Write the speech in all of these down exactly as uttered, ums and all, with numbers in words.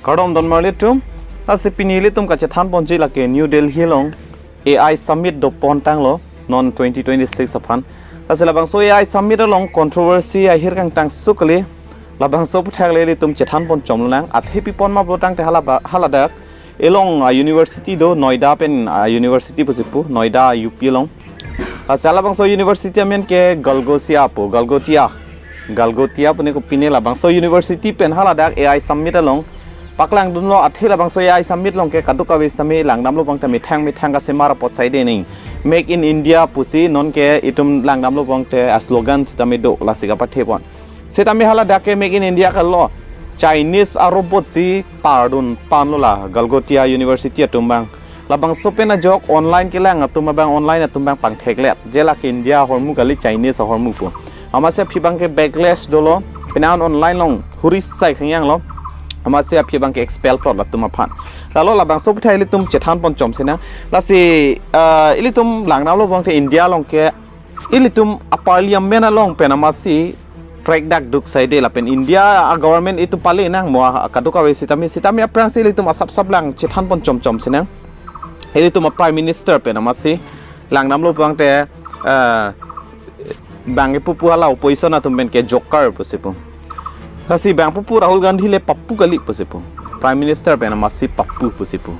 Kardom don marli atum, lasi pini ilitum kachethan ponji lake New Delhi along A I Summit dopon tanglo non twenty twenty-six aphan. Lasi labangso A I Summit along controversy ahir kangtang sukali, labangso aputhak le ilitum chethan pon chomlo nang, athe pi pon ma pulo tangte hala ba, haladak along a university do, Noida pen a university pusi pu, Noida U P along. Lasi halabangso university amen ke Galgosia pu, Galgotia. Galgotia pu ne kopine, labangso university pen haladak A I Summit along paklangdunlo, athe labangso A I Summit along ke kadokave sitame langdamlo pulote methang methang kasemar apot saide ni. Make in India pusi non ke itum langdamlo pulote a slogan sitame do, lasi kapathe pon. Sitame haladak ke Make in India kalo, Chinese a robot si tardun ponlo la Galgotia University atum abang. Labangso pen ajok online kelang atum abang, online atum abang pangtheklet, je lake India ahormu kali, Chinese ahormu pu. Amatsi aphi abang ke backlash dolo, penang online along huri sai khangyang lo. Amatsi aphi abang ke expel plot latum aphan. Lalo labangso aputhak ilitum chethan pon chomsi nang. Lasi, eh, ilitum langdamlo pulote India along ke ilitum a parliament along pen amatsi prekdak duk saide lapen India a government itum pale nang mo a kadokave sitame, sitame aphrangsi ilitum asap sap lang chethan pon chom chomsi nang. Ilitum a prime minister pen amatsi langdamlo pulote, eh, bang ipu pu hala opposition atum pen ke joker pusi pu. Lasi bang pupu Rahul Gandhi le papu kali pusi pu. Prime minister pen amatsi papu pusi pu.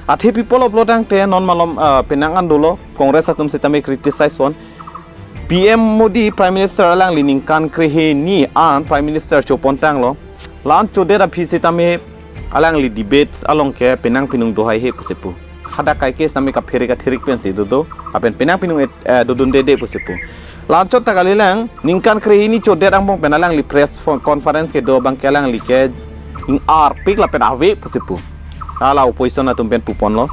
Athe pi pulo pulo tangte non malom, eh, penang an dolo, Congress atum sitame criticize pon. P M Modi Prime Minister alangli ningkan krehini an Prime Minister chopon tanglo. La-an chodet aphi sitame alangli debates along ke penang pinung do haihe pusi pu. Hadak kaike sitame kaphere kathirik pensi dodo, lapen penang pinung et, eh, dodundede pusi pu. La-anchot ta kalilang, ningkan krehini chodet angbong pen alangli press fo-, conference kedo abang ke alangli ke ing-arpik lapen ave pusi pu. Hala opposition atum pen pu ponlo.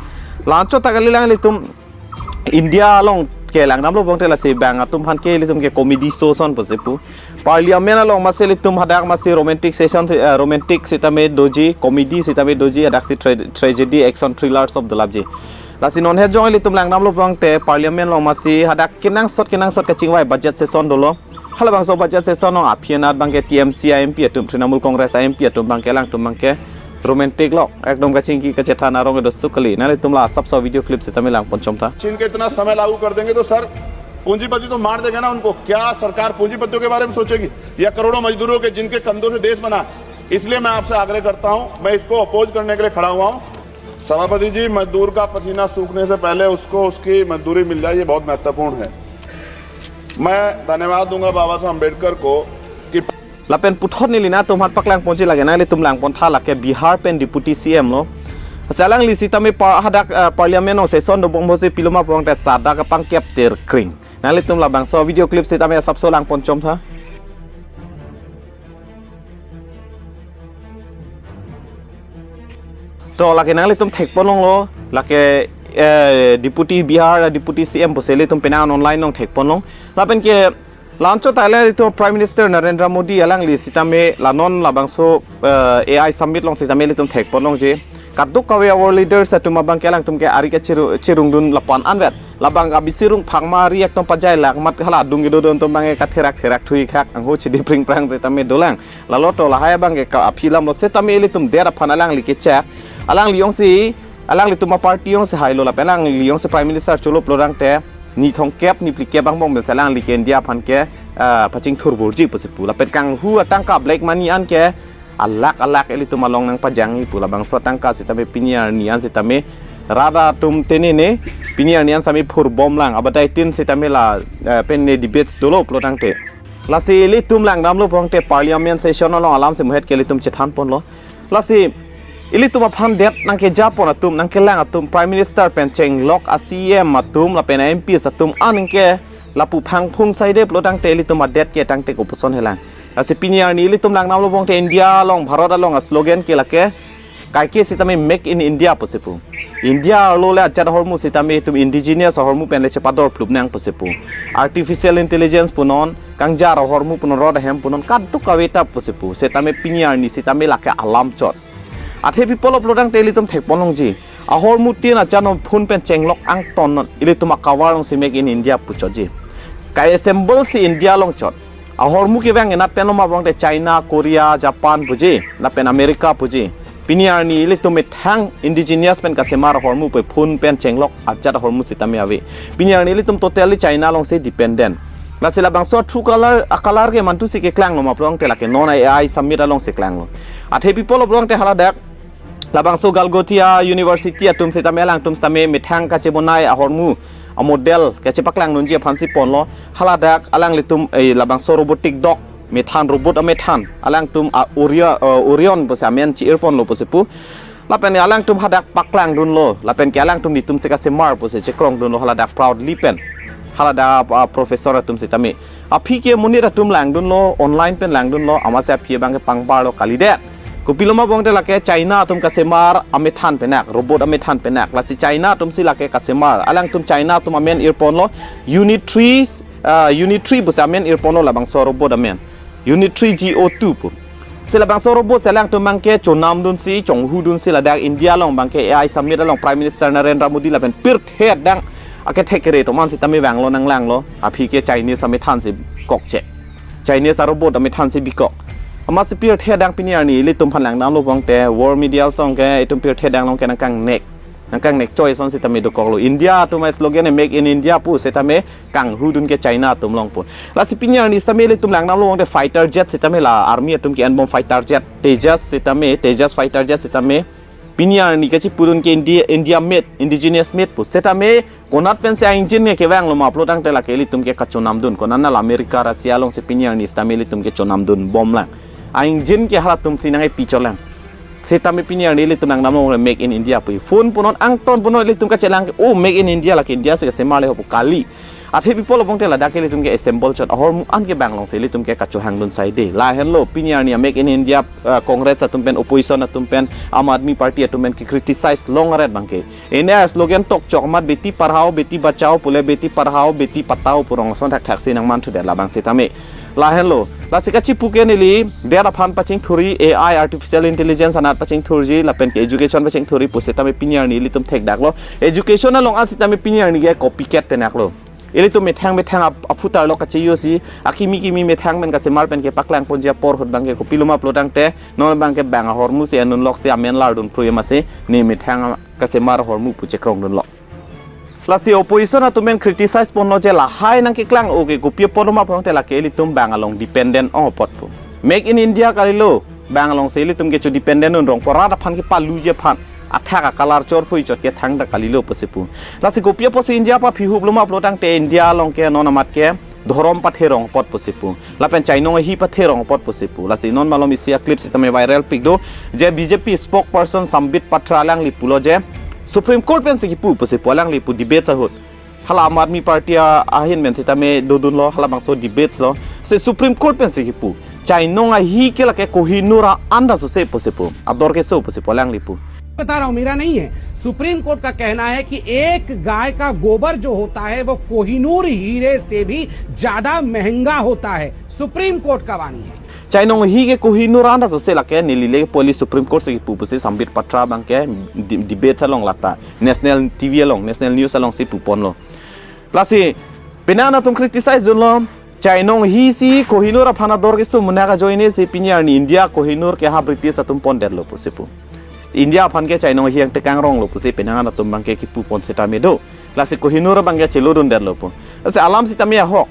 La-anchot ta kalilang ilitum India along ke langdamlo pulote lasi bang atum aphan ke ilitum ke comedy show ason pusi pu. Parliament along amatsi ilitum hadak amatsi romantic session si, eh, romantic sitame doji, comedy sitame doji, hadaksi tra-, tragedy action thrillers of the love ji. Lasi non he jong ilitum langdamlo pulote parliament along amatsi hadak kenangsot kenangsot kachingvai budget session dolo. Halabangso budget session along aphi anat abang ke T M C a M P atum, Trinamool Congress a M P atum abang ke alangtum abang ke romantic lo, ekdom kachingki kachethan arong kedo sukali. Nanglitum la asapso video clip sitame lang pon chom tha. छीन के इतना समय लागू कर देंगे तो सर, पूंजीपति तो मार देंगे ना उनको। क्या सरकार पूंजीपतियों के बारे में सोचेगी या करोड़ों मजदूरों के, जिनके कंधों से देश बना है? इसलिए मैं आपसे आग्रह करता हूं, मैं इसको अपोज करने के लिए खड़ा हुआ हूं। सभापति जी, मजदूर का पसीना सूखने से पहले उसको उसकी मजदूरी मिल जाए, ये बहुत महत्वपूर्ण है। मैं धन्यवाद दूंगा बाबा साहब अम्बेडकर को कि Lapen puthot neli nangtum aphan paklang ponji lake, nanglitum lang pon tha lake Bihar pen deputy C M lo. Lasi alangli sitame pa-, hadak, eh, parliament along session dobom pusi pilo ma pulote sadak apangkep tirkring. Nanglitum labangso video clip sitame asapso lang pon chom tha. To lake nanglitum thek pon longlo, lake, eh, deputy Bihar, deputy C M pusi ilitum penang online along thek pon long. Lapen ke la-anchot ta ilitum Prime Minister Narendra Modi alangli sitame la non labangso, eh, A I Summit along sitame ilitum thek pon longji. Kadokave a world leaders atum abang ke alangtum ke ari kachiru-, chirungdun lapu-an anvet. Labang abisi rungphak ma ari ekdom pajai lak mat hala adung kedo don atum abang ke katherak therak thui khak angho chidi pring prang sitame dolang. Lalo to lahai abang ke ka aphi lam lo sitame ilitum det aphan alangli kechak. Alangli jongsi, alanglitum a party jongsi hailo lapen alangli jongsi Prime Minister cholo pulo tangte, ni thomkep ni phlikep angbong pensi alangli ke India aphan ke, ah, pachingthur vorji pusi pu. Lapen kanghu atangka black money an ke alakh alakh ilitum along nangpajangji pu, labangso atangka sitame pini arni an sitame rat atum tenene pini arni an sitame phurbom lang, abadai tin sitame la, eh, pen ne debates dolo pulo tangte. Lasi ilitum langdamlo pulote parliament session along alam si muhet ke ilitum chethan ponlo. Lasi ilitum aphan det nangkeja pon atum, nangkelang atum, Prime Minister pen chenglok a C M atum lapen M Ps atum aning ke lapu phangphung saide pulo tangte ilitum adet ke tangte kopuson helang. Lasi pini arni ilitum langdamlo pulote India along, Bharat along a slogan ke lake kaike sitame Make in India pusi pu. India arlo le ajat ahormu sitame itum indigenous ahormu pen le chepador plup nang pusi pu. Artificial intelligence punon, kangjar ahormu punon, rot ahem punon, kadokave ta pusi pu. Sitame pini arni sitame lake alam chot. Athe pi pulo pulo tangte ilitum thek pon longji. Ahormu tin achanon phun pen chenglok angton non ilitum a cover along si Make in India pu chotji. Ka-assemble si India along chot. Ahormu kevang enat pen lo ma pulote China, Korea, Japan puji, lapen America puji. Pini arni ilitum methang indigenous pen kasemar ahormu pu phone pen chenglok ajat ahormu sitame ave. Pini arni ilitum totally China alongsi dependent. Lasi labangso a-true color, a-color ke mantu si keklanglo ma pulote lake non A I summit alongsi klanglo. Athe pi pulo pulote haladak labangso Galgotia University atum sitame alangtum sitame methang kachebonai ahormu a-model kachepaklang dunji aphansi ponlo. Haladak alanglitum, eh, labangso robotic dog, methan, robot amethan, alangtum a Orion, eh, Orion pusi amen chi-irponlo pusi pu. Lapen alangtum hadak paklang dunlo, lapen ke alangtum netum si kasemar pusi chekrong dunlo haladak proudly pen. Haladak, ah, professor atum sitame. Aphi ke monit atum lang dunlo, online pen lang dunlo, amatsi aphi abang ke pangbarlo kalidet. Kopilo ma pulote lake China atum kasemar amethan penak, robot amethan penak. Lasi China atum si lake kasemar. Alangtum China atum amen irponlo, Unitree, ah, Unitree pusi amen irponlo labangso robot amen. Unitree G O two pu. Si labangso robot si alangtum abang ke chonam dunsi, chonghu dunsi ladak India along abang ke A I summit along Prime Minister Narendra Modi lapen pirthe adang akethek kere atum an sitame vanglo nanglanglo, aphi ke Chinese amethan si kokche. Chinese a-robot amethan si bikok. Amatsi pirthe adang pini arni ilitum aphan langdamlo pulote, world media along ke itum pirthe adang along ke nangkangnek. Nangkangnek choi ason sitame dokoklo. India atum a-slogan e Make in India pu sitame kanghu dun ke China atum along pu. Lasi pini arni sitame ilitum langdamlo pulote fighter jet sitame la army atum ke-en bom fighter jet. Tejas sitame, Tejas fighter jet sitame. Pini arni kachipu dun ke India, India made, indigenous made pu. Sitame konat pensi a-engine ke kevanglo ma pulote lake ilitum ke kachonam dun. Konat na la America, Russia alongsi pini arni sitame ilitum ke chonam dunbomlang. A-engine ke halatum si nang-epi cholang. Sitame pini arni ilitum langdamlo Make in India pu. Phone punon, angton punon ilitum kachelang ke, oh, Make in India lake India si kasemar le ho pu kali. Athe pi pulo pulote ladak ke ilitum ke assemble chot ahormu an ke bang alongsi ilitum ke kachohang dun saide. Lahenlo pini arni a-Make in India, uh, Congress atum pen, opposition atum pen, Aam Aadmi Party atum pen ke-criticize long aret abang ke. Ene slogan tokchok amat beti padhao, beti bachao pule beti padhao, beti patao pu rong ason thakthak si nangmanthudet labang sitame. Lahenlo. Lasi kachipu ke neli, det aphan pachingthurji, A I, artificial intelligence anat pachingthurji, lapen ke education pachingthurji pu sitame pini arni ilitum thekdaklo. Education along an sitame pini arni ke copycat penaklo. Ilitum methang methang ap-, aphutar lo kacheyo si, akimi kimi methang pen kasemar pen kepaklang ponji apor ahut abang ke kopilo ma pulote, non abang ke bang ahormu si anun lok si amen lar dun pru amatsi, ne methang kasemar ahormu pu chekrong dunlo. Lasi opposition atum pen criticize ponlo je lahai nangkeklang-o ke kopi apot ma pulote lake ilitum bang along dependent ong apot pu. Make in India kalilo, bang alongsi ilitum ke cho-dependent un rong pu, rat aphan kepaluji aphan. Athak a-color chorphui chot ke thangta kalilo pusi pu. Lasi kopi apotsi India aphan phihuplo ma pulote India along ke non amat ke dhorom patherong apot pusi pu. Lapen chainong ahi patherong apot pusi pu. Lasi non malom isi a-clip sitame viral pik do. Je B J P spokesperson Sambit Patra alangli pulo je Supreme Court pensi kipu pusi pu alangli pu debate ahut. Hala Aam Aadmi Party a-, ahin pen sitame dodunlo, halabangso debates lo. Si Supreme Court pensi kipu. Chainong ahi ke lake Kohinoor a-an ta sose pusi pu. Ador keso pusi pu alangli pu. बता रहा हूं, मेरा नहीं है। Supreme court का कहना है कि एक गाय का गोबर जो होता है, वो कोहिनूर हीरे से भी ज्यादा महंगा होता है। सुप्रीम कोर्ट का वाणी है। Chainong ahi ke Kohinoor a-an ta sose lake neli le poli Supreme Court si kipu pusi Sambit Patra abang ke di-, debate along lata. National T V along, national news alongsi puponlo. Lasi, penang atum criticize dunlo, chainong ahi si Kohinoor aphan ador keso munak ajoine si pini arni India Kohinoor ke ha British atum pondetlo pusi pu. India aphan ke chainong ahi angtekang ronglo pusi penang atum abang ke kipupon sitame do. Lasi Kohinoor abang ke chelodundetlo pu. Lasi alam sitame ahok.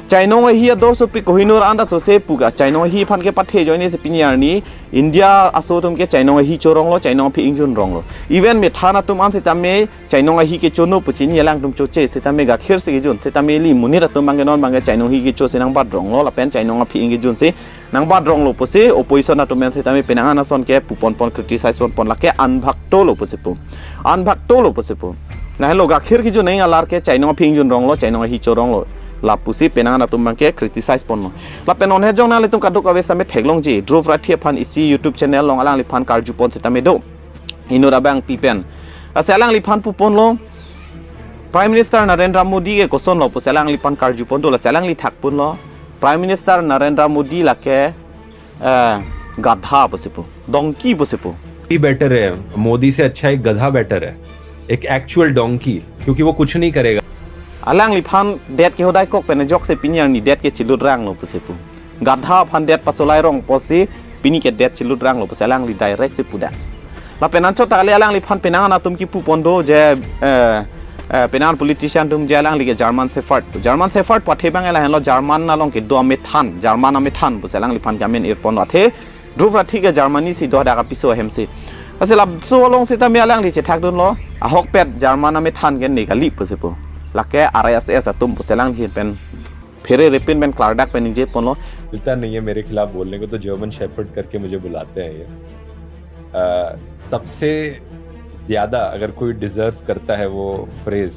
Chainong ahi ador sopik Kohinoor a-an ta sose pu ka. Chainong ahi aphan kepathe ajoine si pini arni India aso atum ke chainong ahi choronglo, chainong aphi ingjun ronglo. Even methan atum an sitame chainong ahi kechono pu chini alangtum choche, sitame gakhir si kejun, sitame ili monit atum abang ke non abang ke chainong ahi kecho si nangbat ronglo, lapen chainong aphi ingjun si nangbat ronglo pusi, opposition atum pen sitame penang an ason ke puponpon, criticize ponpon lake anbhakto lo pusi pu. Anbhakto lo pusi pu. Lahenlo gakhir kejun nang alar ke chainong aphi ingjun ronglo, chainong ahi choronglo. Lapusi penang an atum abang ke criticize ponlo. Lapen onhe jong nanglitum kadokave sitame theklongji. Dhruv Rathi aphan isi YouTube channel along alangliphan karjupon sitame do. Inut abangpi pen. Lasi alangliphan puponlo. Prime Minister Narendra Modi ke kosonlo pusi alangliphan karjupon do, lasi alangli thakponlo. Prime Minister Narendra Modi lake, eh, gadha pusi pu. Donkey pusi pu. ही बेटर है, मोदी से अच्छा एक गधा बेटर है, एक actual donkey, क्योंकि वो कुछ नहीं करेगा। Alangliphan det ke hodai kok pen ajoksi pini arni det ke chilutranglo pusi pu. Gadha aphan det pasolai rong apotsi pini ke det chilutranglo pusi alangli direct si pudak. Lapen anchot ta kali, alangliphan penang an atum kipu pon do je, eh, eh, penang an politician atum je alangli ke German Shepherd. German Shepherd pu athe abang lahenlo, German along kedo amethan, German amethan pusi alangliphan ke amen ir pon do. Athe Dhruv Rathi ke Germany si do, hadak apiso ahem si. Lasi laso along sitame alangli chethak dunlo, ahokpet German amethan ke ne kali pusi pu. Lake R S S atum pusi alangli pen phere repin pen klardak pen ningje ponlo. मिलता नहीं है मेरे खिलाफ बोलने को, तो German shepherd करके मुझे बुलाते हैं ये। अ, सबसे ज्यादा अगर कोई डिजर्व करता है वो फ्रेज,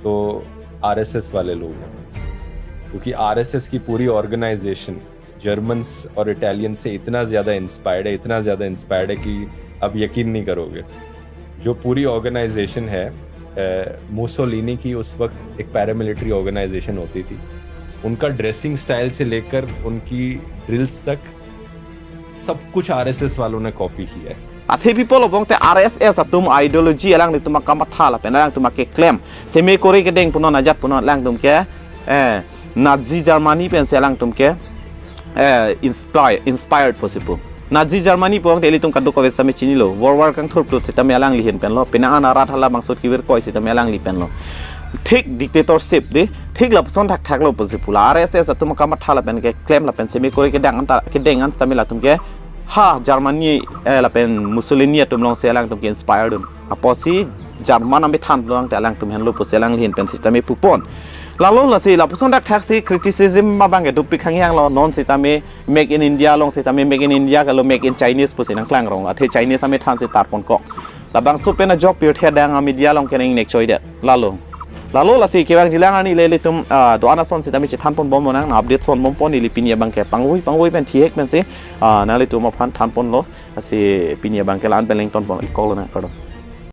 तो आरएसएस वाले लोग हैं, क्योंकि आरएसएस की पूरी ऑर्गेनाइजेशन जर्मन्स और इटालियन से इतना ज्यादा इंस्पायर्ड है, इतना ज्यादा इंस्पायर्ड है कि आप यकीन नहीं करोगे। जो पूरी ऑर्गेनाइजेशन है, अ, मुसोलिनी की उस वक्त एक पैरामिलिट्री ऑर्गेनाइजेशन होती थी, उनका ड्रेसिंग स्टाइल से लेकर उनकी ड्रिल्स तक सब कुछ आरएसएस वालों ने कॉपी किया है। Athe people obong te R S S atum ideology, alangtum akamatha lapen alangtum akeklem, seme kore kedeng punon ajat punon alangtum ke, eh, Nazi Germany pensi alangtum ke, eh, inspire, inspired pusi pu. Nazi Germany pu abang te ilitum kadokave sitame chinilo. World War kangthur plut sitame alangli ahin penlo. Penang an arat halabangso kevir koi sitame alangli penlo. Thik dictatorship de, thik lapuson thakthak lo pusi pu. La R S S atum akamatha lapen keklem lapen seme kore kedeng anta, kedeng an sitame latum ke, ha, Germany, eh, lapen Mussolini atum along si alangtum ke inspired un. Apotsi German amethan pulang te alangtum henlo pusi alangli ahin pen sitame pu pon. Lalo lasi lapuson thakthak si criticism abang ke dopik hangyanglo, non sitame Make in India along sitame Make in India kalo Make in Chinese pusi nangklang rong. Athe Chinese amethan si tar pon kok. Labangso pen ajok pirthe adang amedia along ke nang nek choi det. Lalo. Lalo lasi kevangjilang arni le ilitum, ah, do-an ason sitame chethan pon bom nang, update son bom pon, ili pini abang ke pangvoi pangvoi pen thihek pensi, ah, nanglitum aphan than ponlo. Lasi pini abang ke la-an pen lengton pon, ikok lo nang, kardom.